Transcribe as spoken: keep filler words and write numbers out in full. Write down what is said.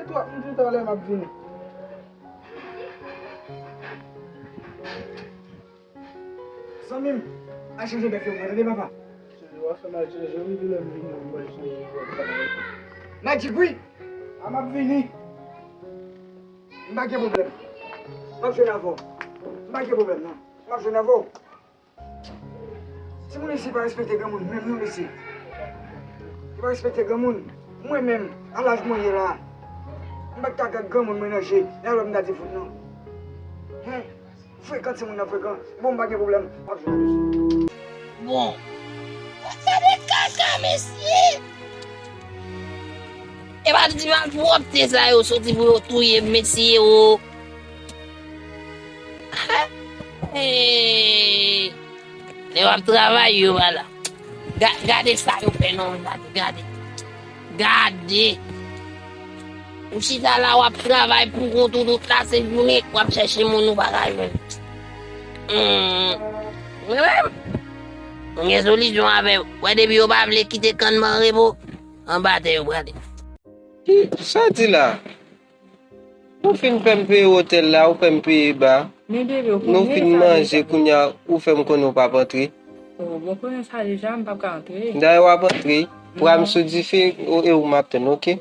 Twòp, m di w talè m ap vini. Zanmi m, al chanje bèf yo, tande papa. Chanje, w ap fè m al chanje, wi, lè m vini, m pral chanje. Magic, wi. A, m ap vini. M pa gen pwoblèm. M ap jwenn avè w. M pa gen pwoblèm, non. M ap jwenn avè w. Timoun isi pa respekte granmoun, menm non, mesye. Yo pa respekte granmoun. Mwen menm, a laj mwen ye la, m pa t ka gad granmoun mwen nan je, e alò m ta di fout non. Hen, frekan timoun nan frekan. Bon, m pa gen pwoblèm. M ap jwenn avè w. Bon. Gade kaka, mesye! E pa ti malpwòpte sa yo soti pou yo touye m, mesye, o. Hey! Lè w ap travay, yo pa la. Ga- gade sa yo fè non, gade, gade. Gade. Ou chita la, w ap travay pou kont ou tout la, se jounen, w ap chèche moun ou pa ka jwenn. Hmm. Mwen menm, mwen gen solisyon avè w. Wè, depi yo pa vle kite kann nan repo, anba tè yo prale. Ki, sa di la? Ou fin fè m peye otèl la, ou fè m peye ba. Men bebe, ou konnen sa deja. Nou fin manje, kounye a, ou fè m konnen ou p ap antre. Oh, bon, konnen sa deja, m p ap ka antre. Dayè, w ap antre. Pran m sou dife, o, e ou m ap tann, oke?